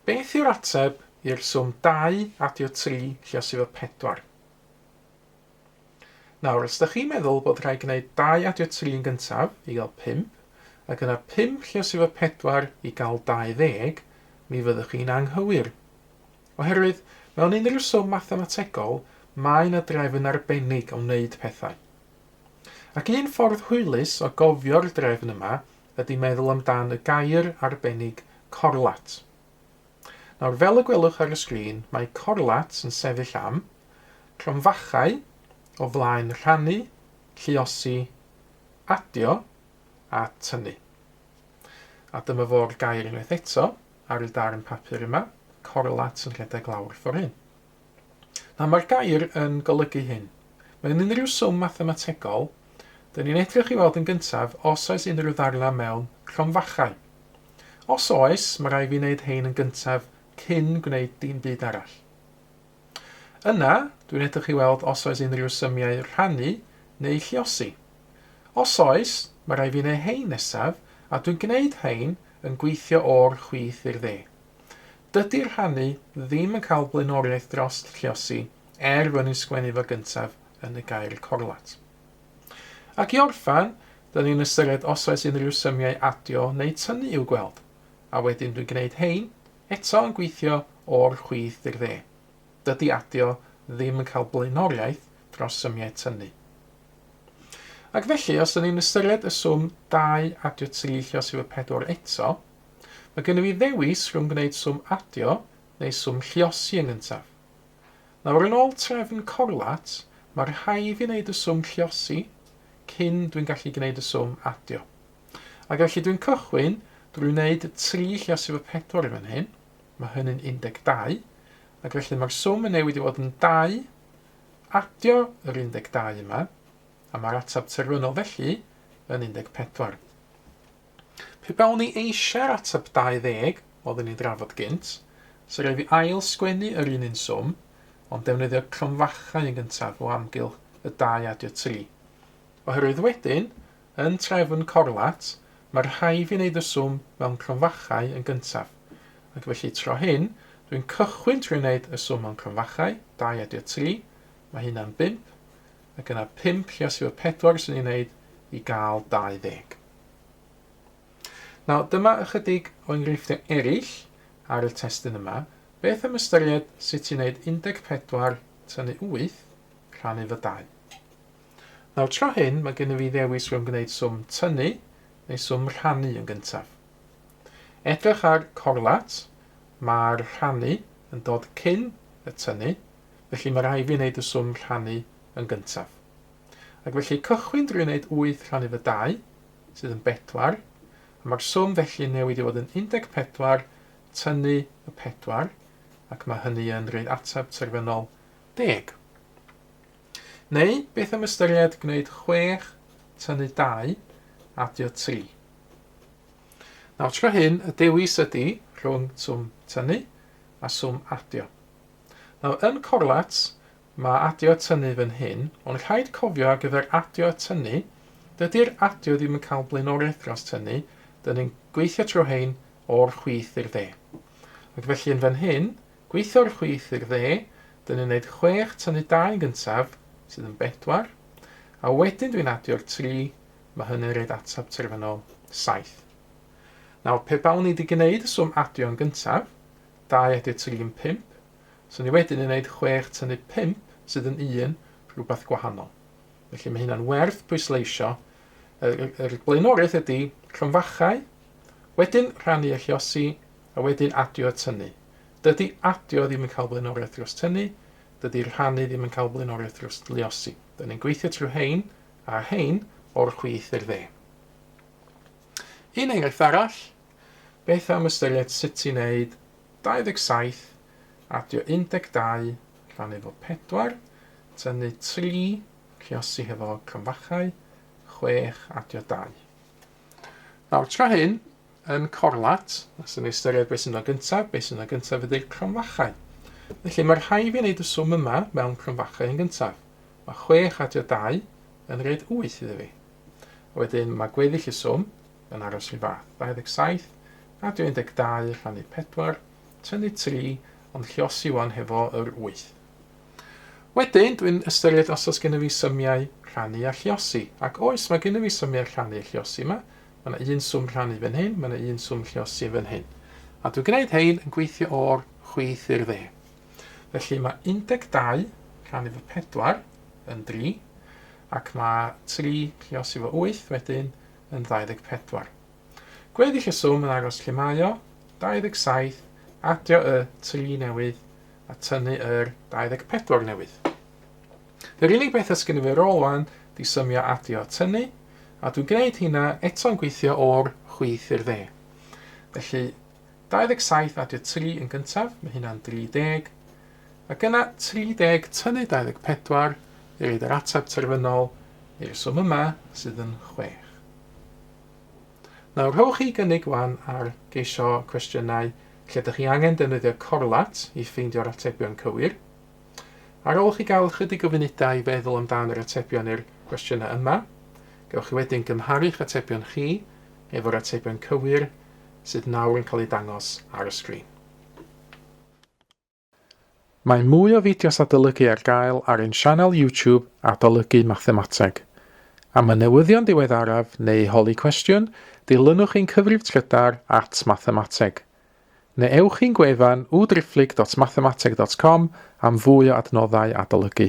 Beth yw'r ateb i'r swm 2 adio 3 lluosi efo 4? Nawr, os ydych chi'n meddwl bod rhaid gwneud 2 adio 3 yn gyntaf i gael 5, ac yna 5 lluosi efo 4 i gael 20, mi fyddwch chi'n anghywir. Oherwydd, mewn unrhyw swm mathemategol, mae yna drefn arbennig o wneud pethau. Ac un ffordd hwylus o gofio'r drefn yma ydy meddwl amdan y gair arbennig corlat. Nawr, fel y gwelwch ar y sgrin, mae corlat yn sefyll am cromfachau o flaen rhannu, lluosi, adio a tynnu. A dyma fo'r gair unwaith eto ar y darn papur yma, corlat yn rhedeg lawr ffordd hyn. Nawr, mae'r gair yn golygu hyn. Mewn unrhyw swm mathemategol, dyn ni'n edrych i weld yn gyntaf os oes unrhyw ddarnau mewn cromfachau. Os oes, mae rhaid fi wneud hein yn gyntaf cyn gwneud dim byd arall. Yna, dwi'n edrych i weld os oes unrhyw symiau rhannu neu lluosi. Os oes, mae rhaid fi wneud hein nesaf, a dwi'n gwneud hein yn gweithio o'r chwith i'r dde. Dydy rhannu ddim yn cael blaenoriaeth dros lluosi er fy ni'n sgwennu fo gyntaf yn y gair corlat. Ac i orffen, dyn ni'n ystyried os oes unrhyw symiau adio neu tynnu i'w gweld, a wedyn dwi'n gwneud hein, eto yn gweithio o'r chwith i'r dde. Dydy adio ddim yn cael blaenoriaeth dros symiau tynnu. Ac felly, os dyn ni'n ystyried y swm 2 adio 3 lluosi efo 4 eto, Mae gennym fi ddewis rhwng gwneud swm adio neu swm lluosi yn gyntaf. Nawr yn ôl trefn corlat, mae rhaid fi wneud y swm lluosi cyn dwi'n gallu gwneud y swm adio. Ac felly dwi'n cychwyn drwy wneud 3 lluosi efo 4 yn fan hyn, mae hynny'n 12, ac felly mae'r swm yn newid i fod yn 2 adio yr 12 yma, a mae'r ateb terfynol felly yn 14. Pe bawn i eisiau'r ateb 20, oeddwn i'n drafod gynt, 'sa raid fi ail sgwennu yr un un swm, ond defnyddio cromfachau yn gyntaf o amgylch y 2 adio 3. Oherwydd wedyn, yn trefn corlat, mae rhaid fi wneud y swm mewn cromfachau yn gyntaf. Ac felly tro hyn, dwi'n cychwyn trwy wneud y swm mewn cromfachau, 2 adio 3, mae hynna'n 5, ac yna 5 lluosi efo 4 sy'n ei wneud i gael 20. Nawr, dyma ychydig o enghreifftiau eraill ar y testun yma. Beth am ystyried sut i wneud 14 tynnu 8 rhannu fy 2? Nawr, tro hyn, mae gennym fi ddewis rhwng gwneud swm tynnu neu swm rhannu yn gyntaf. Edrych ar corlat, mae'r rhannu yn dod cyn y tynnu, felly mae rhaid fi wneud y swm rhannu yn gyntaf. Ac felly cychwyn drwy wneud 8 rhannu fy 2, sydd yn 4, a mae'r swm felly yn newid i fod yn 14 tynnu y 4, ac mae hynny yn rhoi ateb terfynol 10. Neu, beth am ystyried gwneud 6 tynnu 2, adio 3. Nawr, tro hyn, y dewis ydy rhwng swm tynnu a swm adio. Nawr, yn corlat, Mae adio a tynnu fan hyn, ond rhaid cofio ar gyfer adio a tynnu, dydy'r adio ddim yn cael blaenoriaeth dros tynnu, dyn ni'n gweithio trwy hein o'r chwith i'r dde. Ac felly yn fan hyn, gweithio o'r chwith i'r dde, dyn ni'n gwneud 6 tynnu 2 yn gyntaf, sydd yn 4, a wedyn dwi'n adio'r 3, mae hynny'n rhaid ateb terfynol 7. Nawr, pe bawn ni wedi gwneud y swm adio yn gyntaf, 2 adio 3 yn 5, So ni wedyn yn neud 6 tynnu 5 sydd yn 1, rhywbeth gwahanol. Felly mae hynna'n werth pwysleisio. Yr, yr blaenoriaeth ydy cromfachau, wedyn rhannu a lliosi, a wedyn adio a tynnu. Dydy adio ddim yn cael blaenoriaeth dros tynnu, dydy rhannu ddim yn cael blaenoriaeth dros liosi. Dyn ni'n gweithio trwy hein a hein o'r chwith i'r dde. Un enghraifft arall, beth am ystyried sut i wneud 27, adio 12, rhannu efo 4, tynnu 3, lluosi hefo cromfachau, 6, adio 2. Nawr, tro hyn, yn corlat, os ydyn ni ystyried beth sy'n dod gyntaf, beth sy'n dod gyntaf ydy'r cromfachau. Felly mae rhaid fi wneud y swm yma mewn cromfachau yn gyntaf. Mae 6 adio 2 yn rhaid 8 iddo fi. A wedyn mae gweddill y swm yn aros rhyw fath. 27 adio 12 rhannu 4, tynnu 3, ond lliosi wan hefo yr 8. Wedyn, dwi'n ystyried os oes gennym fi symiau rhannu a lliosi. Ac oes, mae gennym fi symiau rhannu a lliosi yma. Mae yna un swm rhannu fan hyn, mae yna un swm lliosi fan hyn. A dwi'n gwneud hein yn gweithio o'r chwith i'r dde. Felly mae 12 rhannu fo 4 yn 3, ac mae 3 lliosi fo 8 wedyn yn 24. Gweddill y swm yn aros lle mae o, 27, adio y 3 newydd a tynnu yr 24 newydd. Yr unig beth ys gen i fi ar ôl wan di symio adio a tynnu, a dwi'n gwneud hynna eto'n gweithio o'r chwith i'r dde. Felly 27 adio 3 yn gyntaf, mae hynna'n 30, ac yna 30 tynnu 24 i roed yr ateb terfynol i'r swm yma sydd yn 6. Nawr rhowch chi gynnig wan ar geisio cwestiynau lle ydych chi angen defnyddio corlat i ffeindio'r atebion cywir. Ar ôl chi gael ychydig o funudau i feddwl amdan yr atebion i'r cwestiynau yma, gewch chi wedyn gymharu'ch atebion chi efo'r atebion cywir sydd nawr yn cael eu dangos ar y sgrin. Mae mwy o fideos adolygu ar gael ar ein sianel YouTube Adolygu Mathemateg. Am y newyddion diweddaraf neu holi cwestiwn, dilynwch ein cyfrif trydar at mathemateg. Neu ewch i'n gwefan www.mathemateg.com am fwy o adnoddau adolygu.